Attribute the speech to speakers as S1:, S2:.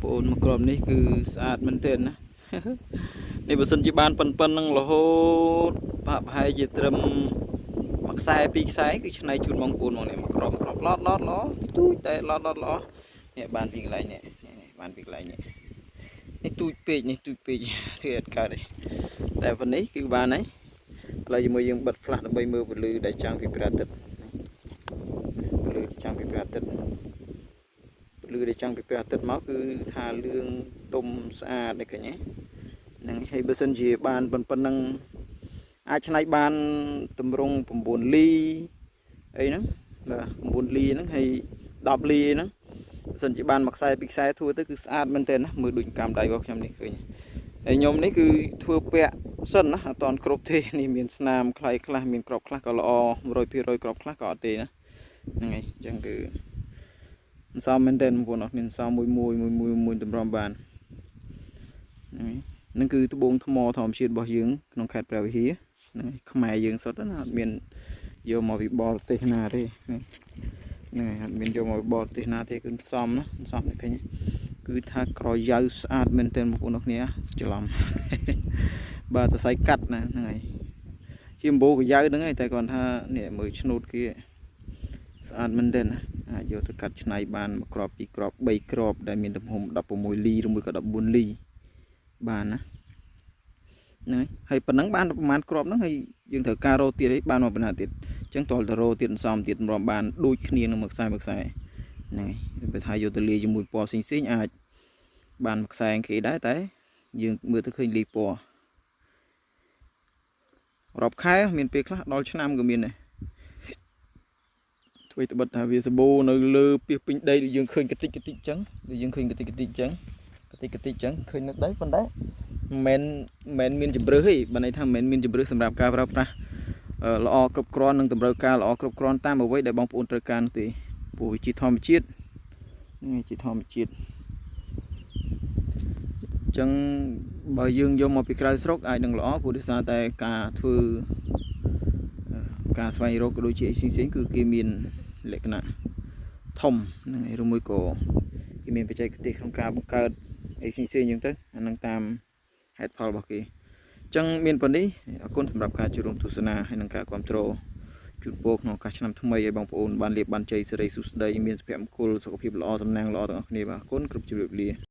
S1: ប្អូនមកគ្រាប់នេះគឺស្អាតមែនទែនណា នេះបើសិនជាបានប៉ុណ្ណឹងរហូតប្រហែលជាត្រឹមមួយខ្សែពីរខ្សែគឺឆ្នៃជូនបងប្អូនមកនេះមកគ្រាប់គ្រាប់ឡតឡតល្អទូចតែឡតឡតល្អនេះបានពីកន្លែងនេះនេះបានពីកន្លែងនេះនេះទូចពេកនេះទូចពេកធ្វើអត់កើតទេតែប៉ុណ្នេះគឺបានហើយឥឡូវជាមួយយើងបិទ flash ដើម្បីមើលពន្លឺដែលចាំងពីព្រះអាទិត្យពន្លឺចាំងពីព្រះអាទិត្យពន្លឺដែលចាំងពីព្រះអាទិត្យមកគឺថាលឿងទុំស្អាតនេះឃើញទេហ្នឹងហើយបើសិនជាបានប៉ុណ្ណឹងអាចឆ្នៃបានតម្រង់9លីអីហ្នឹងបាទ9លីហ្នឹងហើយ10លីហ្នឹងបើសិនជាបានមួយខ្សែពីរខ្សែធ្វើទៅគឺស្អាតមែនទែនណាមើលដូចកម្មដៃរបស់ខ្ញុំនេះឃើញហើយខ្ញុំនេះគឺធ្វើពាក់សិនណាអត់តន់គ្រប់ទេនេះមានស្នាមខ្លៃខ្លះមានក្របខ្លះក៏ល្អ100%ក្របខ្លះក៏អត់ទេណាហ្នឹងហើយអញ្ចឹងគឺអន្សមមែនទែនបងប្អូនអត់មានអន្សមមួយមួយមួយមួយមួយតម្រាំបានហ្នឹងហើយនឹងគឺត្បូងថ្មធម្មជាតិរបស់យើងក្នុងខេត្តព្រះវិហារហ្នឹងហើយខ្មែរយើងសុទ្ធណាអត់មានយកមកពីបរទេសណាទេហ្នឹងហើយអត់មានយកមកពីបរទេសណាទេគឺសំណាសំនេះឃើញគឺថាក្រយ៉ៅស្អាតមែនទែនបងប្អូនអរគ្នាច្រឡំបាទសរសៃកាត់ណាហ្នឹងហើយជាអំបូរក្រយ៉ៅហ្នឹងហើយតែគាត់ថានេះមើលឆ្នូតគេស្អាតមែនទែនណាអាចយកទៅកាត់ឆ្នៃបានមួយគ្រាប់ពីរគ្រាប់3គ្រាប់ដែលមានទំហំ16លីឬមួយក៏14លីបានណាហ្នឹងហើយប៉ុណ្ណឹងបានប្រហែលគ្រាប់ហ្នឹងហើយយើងត្រូវការរោទៀតឯងបានមកប៉ុណ្ណាទៀតអញ្ចឹងតើទៅរោទៀតសំទៀតរំបានដូចគ្នានឹងមួយខ្សែមួយខ្សែហ្នឹងហើយបើថាយកទៅលាយជាមួយពណ៌ផ្សេងផ្សេងអាចបានមួយខ្សែគេដែរតែយើងមើលទៅឃើញលាយពណ៌រាប់ខែមានពេលខ្លះដល់ឆ្នាំក៏មានដែរធ្វើត្បិតថាវាសម្បូរនៅលើពីពេញដីដូចយើងឃើញកតិចកតិចអញ្ចឹងដូចយើងឃើញកតិចកតិចអញ្ចឹងកតិចកតិចអញ្ចឹងឃើញនៅដីប៉ុន្តែមិនមែនមានជំរឿសទេបើន័យថាមិនមែនមានជំរឿសសម្រាប់ការប្រើប្រាស់ល្អគ្រប់គ្រាន់និងតម្រូវការល្អគ្រប់គ្រាន់តាមអ្វីដែលបងប្អូនត្រូវការនោះទេព្រោះវាជាធម្មជាតិនេះជាធម្មជាតិអញ្ចឹងបើយើងយកមកពីក្រៅស្រុកអាចនឹងល្អព្រោះដោយសារតែការធ្វើការស្វែងរកក៏ដូចជាផ្សេងៗគឺគេមានលក្ខណៈធំហ្នឹងហើយឬមួយក៏គេមានបច្ចេកទេសក្នុងការបង្កើតអីផ្សេងៗអញ្ចឹងទៅអានឹងតាមហេតុផលរបស់គេអញ្ចឹងមានប៉ុណ្នេះអរគុណសម្រាប់ការចូលរួមទស្សនាហើយនិងការគ្រប់គ្រងជូនពរក្នុងឱកាសឆ្នាំថ្មីឲ្យបងប្អូនបានលៀបបានជ័យសិរីសួស្តីមានសុភមង្គលសុខភាពល្អសំណាងល្អទាំងអស់គ្នាបាទអរគុណគ្រប់ជម្រាបលា។